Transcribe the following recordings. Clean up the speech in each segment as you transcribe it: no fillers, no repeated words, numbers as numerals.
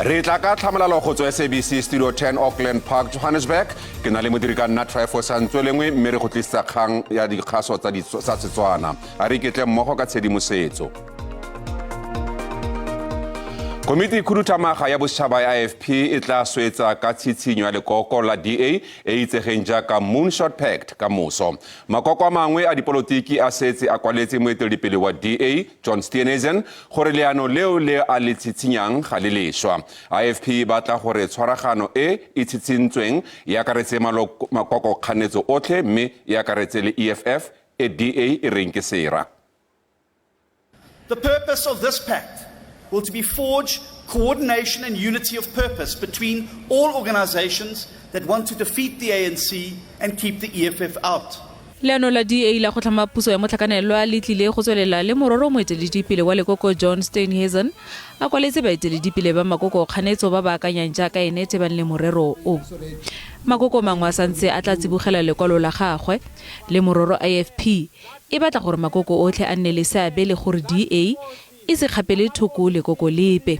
Re tla ka tlhamalalo go tswa SABC Studio 10, Auckland Park, Johannesburg. Ke na le modiri ka nna Tryfo Santswelengwe, mme re go tlisetsa kgang ya dikgaso tsa Setswana. A re iketle mmogo ka tshedimosetso. Komiti Khuduthamaga ya Bosetšhaba ya IFP e tla swetsa ka tshitshinyo ya lekoko la DA e e itsegeng jaaka Moonshot Pact ka moso. Makoko a mangwe a dipolotiki a setse a kwaletse moeteledipele wa DA John Steenhuisen gore leano leo le a le tshitshinyang ga le lešwa. IFP e batla gore tshwaragano e e tshitshintsweng e akaretse makokokganetso otlhe mme e akaretse le EFF e DA e reng ke sera. The purpose of this pact will to be forge coordination and unity of purpose between all organizations that want to defeat the ANC and keep the EFF out. Leano la DA la go tlhama puso ya motlhakanelwa le tlile go tswelela le mororo moeteledipele wa lekoko John Steenhuisen a kwaletse baeteledipele ba makoko kganetso ba ba akanyang jaaka ene tebang le morero o. Makoko mangwe a santse a tla tsibogela lekwalo la gagwe, le mororo IFP e batla gore makoko otlhe a nne le seabe le gore DA e se kgapele thoko lekoko lepe.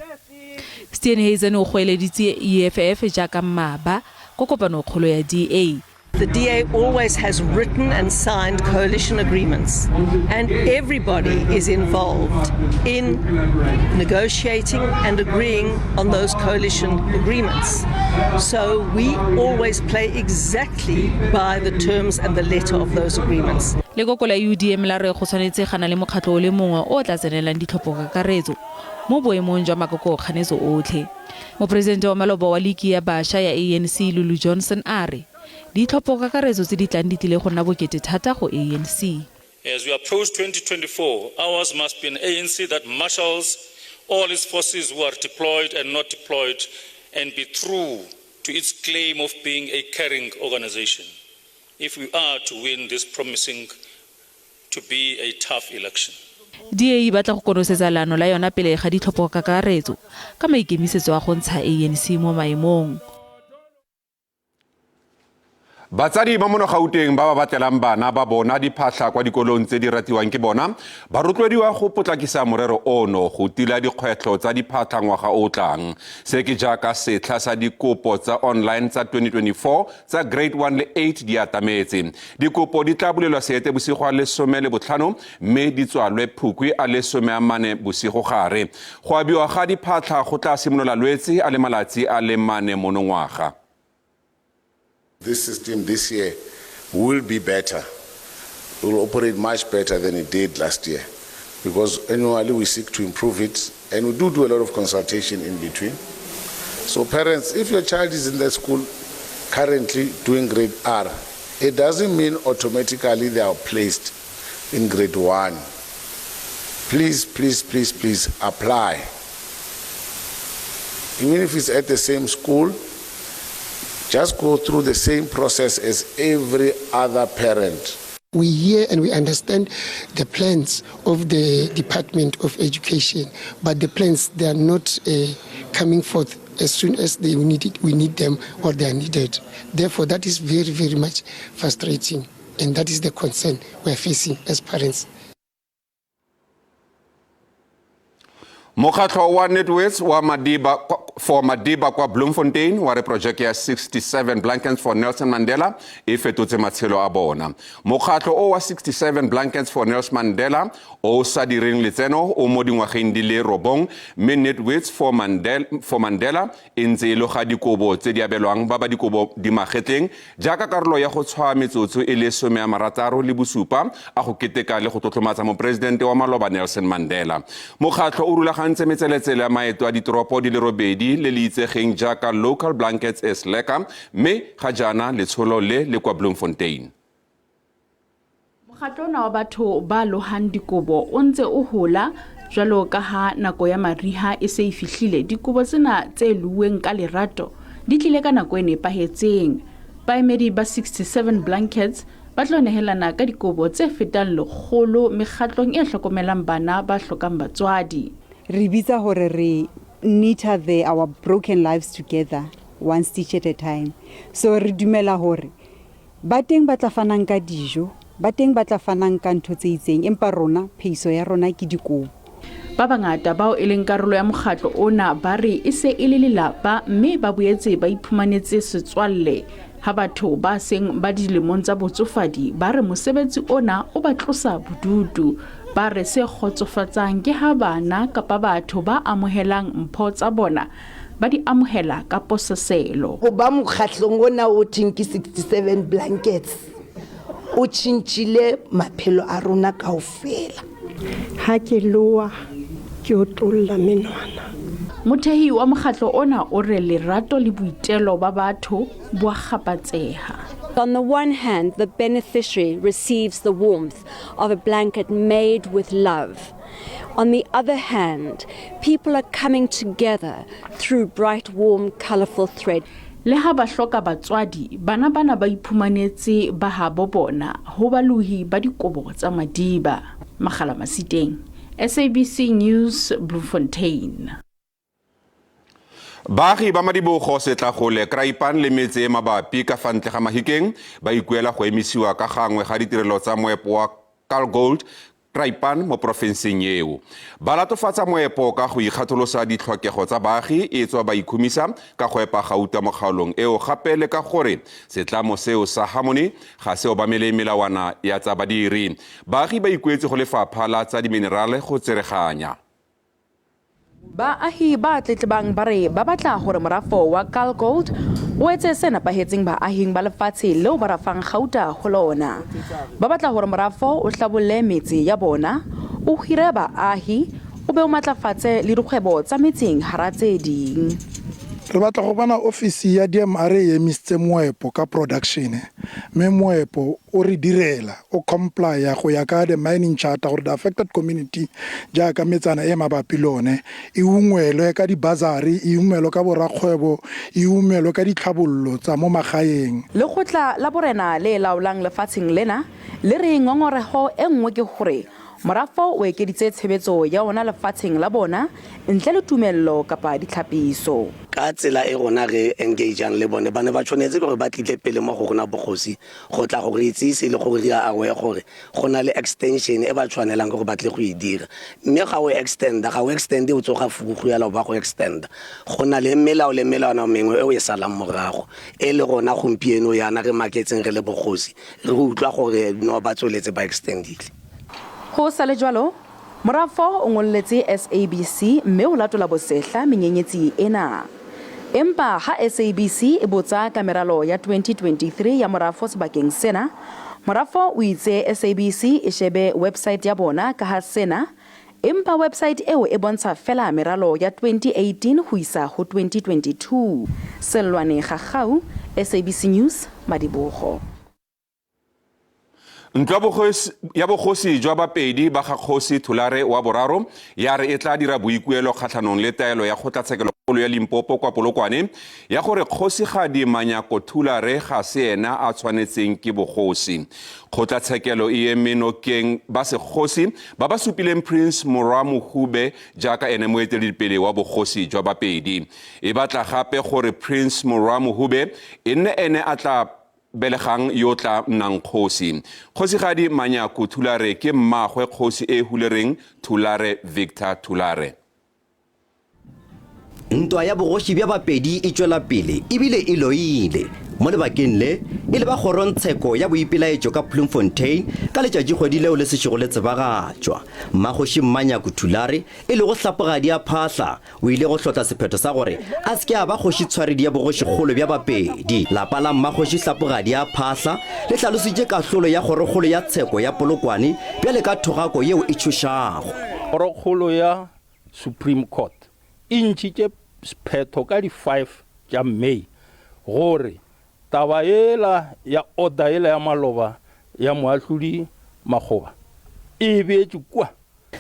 Steenhuisen o goeleditse EFF jaaka mmaba ko kopanokgolo ya DA. The DA always has written and signed coalition agreements, and everybody is involved in negotiating and agreeing on those coalition agreements. So we always play exactly by the terms and the letter of those agreements. Lekoko la UDM la re go tshwanetse ga na le mokgatlho o le mongwe o o tla tsenelang ditlhopho kakaretso mo boemong jwa makoko kganetso otlhe. Moporesidente wa maloba wa liki ya bašwa ya ANC Lulu Johnson a re ditlhopho kakaretso tse di tlang di tlile go nna bokete thata go ANC. As we approach 2024, ours must be an ANC that marshals all its forces who are deployed and not deployed and be true to its claim of being a caring organization if we are to win this promising to be a tough election. DA e batla go konosetsa leano la yona pele ga ditlhopho kakaretso ka maikemisetso a go ntsha ANC mo maemong. Batsadi ba mono Gauteng ba ba batlelang bana ba bona diphatlha kwa dikolong tse di ratiwang ke bona ba rotloediwa go potlakisa morero ono go tila dikgwetlho tsa diphatlha ngwaga o tlang. Se ke jaaka setlha sa dikopo tsa online tsa 2024 tsa grade 1 le 8 di atametse. Dikopo di tla bulelwa Seete bosigo a le 15 mme di tswalwe Phukwi a le 14 bosigo gare. Go abiwa ga diphatlha go tla simolola Lwetse a le malatsi a le 4 monongwaga. This system this year will be better. It will operate much better than it did last year because annually we seek to improve it and we do a lot of consultation in between. So parents, if your child is in the school currently doing grade R, it doesn't mean automatically they are placed in grade 1. Please, please, please, please apply. Even if it's at the same school, just go through the same process as every other parent. We hear and we understand the plans of the Department of Education, but the plans, they are not coming forth as soon as they need it, we need them or they are needed. Therefore, that is very, very much frustrating, and that is the concern we are facing as parents. Mokgatlho wa Networks wa Madiba for Madiba kwa Bloemfontein wa re projeke ya 67 Blankets for Nelson Mandela e fetotse matshelo a bona. Mokgatlho o wa 67 Blankets for Nelson Mandela o sa direng letseno o mo dingwageng di le 9, mme Networks for Mandela, for Mandela e ntse e loga dikobo tse di abelwang ba ba dikobo di magetleng jaaka karolo ya go tshwaya metsotso e le 67 a go keteka le go tlotlomatsa moporesidente wa maloba Nelson Mandela. Mokgatlho o rulagantse metseletsele ya maeto a ditoropo di le 8 le le itsegeng jaaka Local Blankets is Lekker, mme ga jaana letsholo le le kwa Bloemfontein. Mokgatlo ona wa batho ba lohang dikobo o ntse o hola jwalo ka ha nako ya mariha e se e fihlile. Dikobo tsena tse luweng ka lerato di tlile ka nako e nepahetseng. Baemedi ba 67 Blankets ba tlo nehelana ka dikobo tse fetang 100 mekgatlong e hlokomelang bana ba hlokang batswadi. Re bitsa hore re knitter the our broken lives together one stitch at a time. So re dumela hore ba teng ba tla fanang ka dijo, ba teng ba tla fanang ka ntho tse itseng, empa rona phehiso ya rona ke dikobo. Ba bangata bao e leng karolo ya mokgatlo ona ba re e se e le lelapa mme ba boetse ba iphumanetse setswalle ha batho ba seng ba dilemong tsa botsofadi ba re mosebetsi ona o ba tlosa bodutu. Ba re se kgotsofatsang ke ha bana kapa batho ba amohelang mpho tsa bona ba di amohela ka pososelo. Ho ba mokgatlong ona o thweng ke 67 Blankets o tjhentjhile maphelo a rona kaofela. Ha ke loa ke otlolla menwana. Mothehi wa mokgatlo ona o re lerato le boitelo ba batho bo a kgapatseha. On the one hand, the beneficiary receives the warmth of a blanket made with love. On the other hand, people are coming together through bright, warm, colorful thread. Le ha ba hloka batswadi, bana bana ba iphumanetse ba habo bona ho balohi ba dikobo tsa Madiba. Makgala Masiteng, SABC News, Bloemfontein. Baagi ba Madibogo, Setlagole, Kraaipan le metse e mabapi ka fa ntle ga Mahikeng ba ikuela go emisiwa ka gangwe ga ditirelo tsa moepo wa Kalgold Kraaipan mo porofenseng eo. Ba latofatsa moepo ka go ikgatholosa ditlhokego tsa baagi e tswa ba ikhumisa ka go epa gauta mo kgaolong eo gape le ka gore setlamo seo sa Harmony ga se obamele melawana ya tsa badiri. Baagi ba ikuetse go lefapha la tsa diminerale go tsereganya. Baahi ba tletlebang ba re ba batla hore morafo wa Kalgold o etse se nepahetseng baahing ba lefatshe leo ba rafang gauta ho lona. Ba batla hore morafo o hlabolle metse ya bona, o hire baahi, o be o matlafatse le dikgwebo tsa metseng hara tse ding. Re batla go bona ofisi ya DMR e emisitse moepo ka production mme moepo o re direla o complya go ya ka the mining charter gore the affected community jaaka metsana e mabapi le one e ungwelwe ka di-bursary, e ungwelwe ka borakgwebo, e ungwelwe ka ditlhabololo tsa mo magaeng. Lekgotla la borena le laolang lefatsheng lena le re ngongoreho e nngwe ke hore morafo o ekeditse tshebetso ya ona lefatsheng la bona ntle le tumello kapa ditlhapiso. Ka tsela e rona re engageang le bone, ba ne ba tshwanetse ke gore ba tlile pele mo go rona bogosi go tla go re itsise le go re dira aware gore go na le extension e ba tshwanelang ke gore ba tle go e dira. Mme ga o extenda, ga o extende o tsoga furugu yala o ba go extenda. Go na le melao le melawana mengwe e o e salang morago, e le rona gompieno yana re maketseng re le bogosi, re utlwa gore no ba tsweletse ba extendile. Ho sa le jwalo, morafo o ngolletse SABC mme o latola bosehla menyenyetsi ena. Empa ha SABC e botsa ka meralo ya 2023 ya morafo sebakeng sena, morafo o itse SABC e shebe website ya bona kaha sena, empa website eo e bontsha feela meralo ya 2018 ho isa ho 2022. Sellwane Gagau, SABC News, Madibogo. Ntlo ya bogosi jwa Bapedi ba ga Kgosi Thulare wa boraro ya re e tla dira boikuelo kgatlhanong le taelo ya kgotlatshekelokgolo ya Limpopo kwa Polokwane ya gore Kgosigadi Manyako Thulare ga se ena a tshwanetseng ke bogosi. Kgotlatshekelo e eme nokeng ba segosi ba ba supileng Prince Morwa Mohube jaaka ene moeteledipele wa bogosi jwa Bapedi. E batla gape gore Prince Morwa Mohube e nne ene a tla belegang yo tla nnang kgosi. Kgosigadi Manyaku Thulare ke mmaagwe kgosi e hulereng Thulare Victor Thulare. Ntwa ya bogoši bja Bapedi e tšwela pele ebile e loile. Mo lebakeng le, e leba kgorongtsheko ya boipelaetšo ka Bloemfontein ka letšatšikgwedi leo le sešogo le tsebagatšwa. Mmakgoši Mmanyaku Thulare, e lego hlapogadi ya Phahla, O ile go hlotla sephetho sa gore a se ke a ba kgoši tshwaredi ya bogošikgolo bja Bapedi. Lapa la mmakgoši Hlapogadi a Phahla le hlalositše kahlolo ya kgorokgolo ya tsheko ya Polokwane bjale ka thogako yeo e tšhošago. Kgorokgolo ya Supreme Court e ntšhitše sephetho ka di five tša May gore taba yela ya order yela ya maloba ya moahlodi Makgoba e beetšwe kua.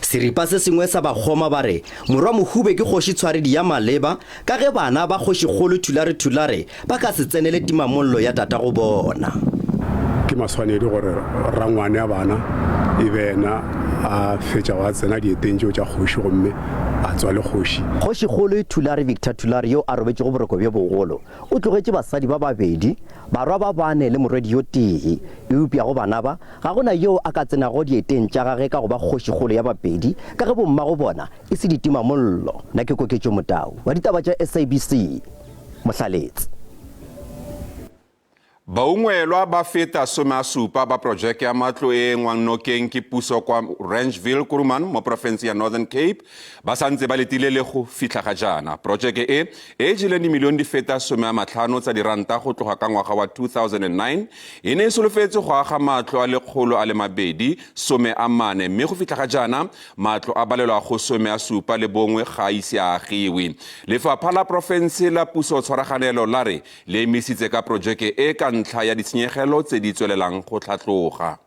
Seripa se sengwe sa bakgoma ba re morwa Mohube ke kgoši tshwaredi ya maleba ka ge bana ba kgošikgolo Thulare Thulare ba ka se tsenele timamollo ya tatago bona. Ke maswanedi gore rangwane a bana e be yena a fetša go a tsena dieteng tšeo tša kgoši gomme a tswa le kgoši. Kgošikgolo Thulare Victor Thulare yo a robetšego boroko bjo bogolo o tlogetše basadi ba babedi, barwa ba bane le morwedi yo tee. Eupša go bana ba, ga go na yoo a ka tsenago dieteng tša gage ka go ba kgošikgolo ya Bapedi ka ge bommago bona e se ditimamollo. Nna ke Koketšo Motau wa ditaba tša SABC, Mohlaletse. Baungwelwa ba feta 70 ba projeke ya matlo e e engwang nokeng ke puso kwa Ranchville, Kuruman mo porofenseng ya Northern Cape ba santse ba letile le go fitlha ga jaana. Projeke e e jeleng dimilione di feta 50 tsa diranta go tloga ka ngwaga wa 2009 e ne e solofetse go aga matlo a 240 mme go fitlha ga jaana matlo a balelwa go 71 ga a ise a agiwe. Lefapha la porofense la puso tshwaraganelo la re le emisitse ka projeke e ka ntlha ya ditshenyegelo tse di tswelelang go tlhatloga.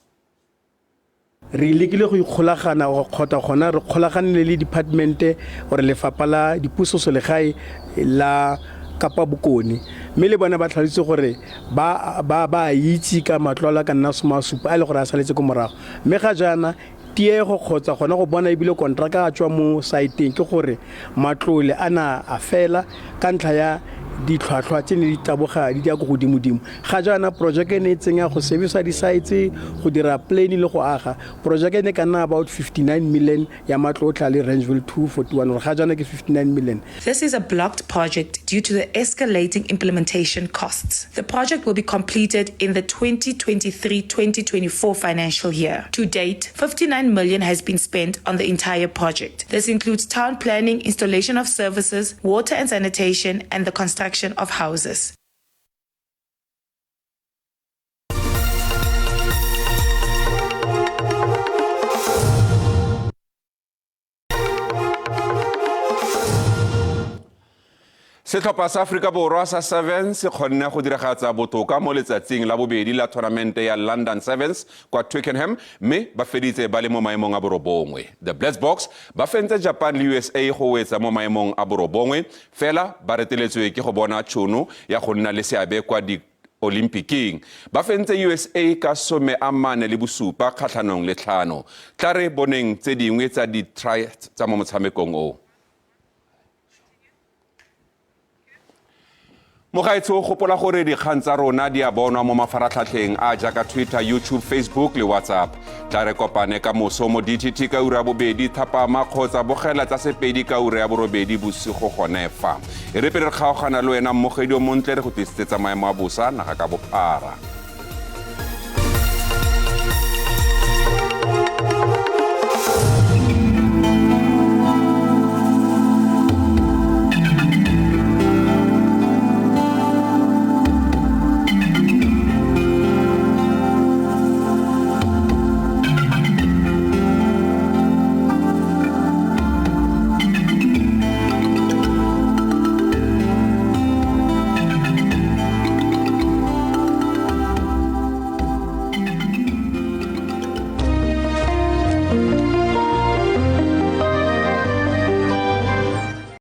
Re lekile go ikgolagana go kgotsa gona re kgolaganne le department gore lefapha la dipusosolegae la Kapa Bokone mme le bone ba tlhalositse gore ba ba ba itse ka matlo a ka nna 70 a e le gore a saletse ko morago mme ga jaana Tiego kgotsa gona go bona ebile kontraka a tswa mo saeteng ke gore matlole a na a fela ka ntlha ya ditlhwatlhwa tse ne di taboga di ya ko godimodimo. Ga jaana porojeke e ne e tsenya go servisa di-sites, go dira planning le go aga. Porojeke e ne e ka nna about 59 million ya matlo otlhe a le Ranchville 241 gore ga jaana ke 59 million. This is a blocked project due to the escalating implementation costs. The project will be completed in the 2023-2024 financial year. To date, 59 million has been spent on the entire project. This includes town planning, installation of services, water and sanitation, and the construction of houses. Setlhopha sa Aforika Borwa sa Sevens se kgonne go diragatsa botoka mo letsatsing la bobedi la tournamente ya London Sevens kwa Twickenham mme ba feditse ba le mo maemong a borobongwe. The Blitzboks ba fentse Japan le USA go wetsa mo maemong a borobongwe fela ba reteletswe ke go bona tšhono ya go nna le seabe kwa di Olimpiking. Ba fentse USA ka 47 kgatlhanong le 5. Tla re boneng tse dingwe tsa di-try tsa mo motshamekong o. Mogaetsho, gopola gore dikgang tsa rona di a bonwa mo mafaratlhatlheng a jaaka Twitter, YouTube, Facebook le WhatsApp. Tla re kopane ka moso mo DTT ka ura ya bobedi thapama kgotsa bogela tsa Sepedi ka ura ya borobedi bosigo gone fa. E re pele re kgaogana le wena mmogedi o montle re go tlisitse tsa maemo a bosa naga ka bophara.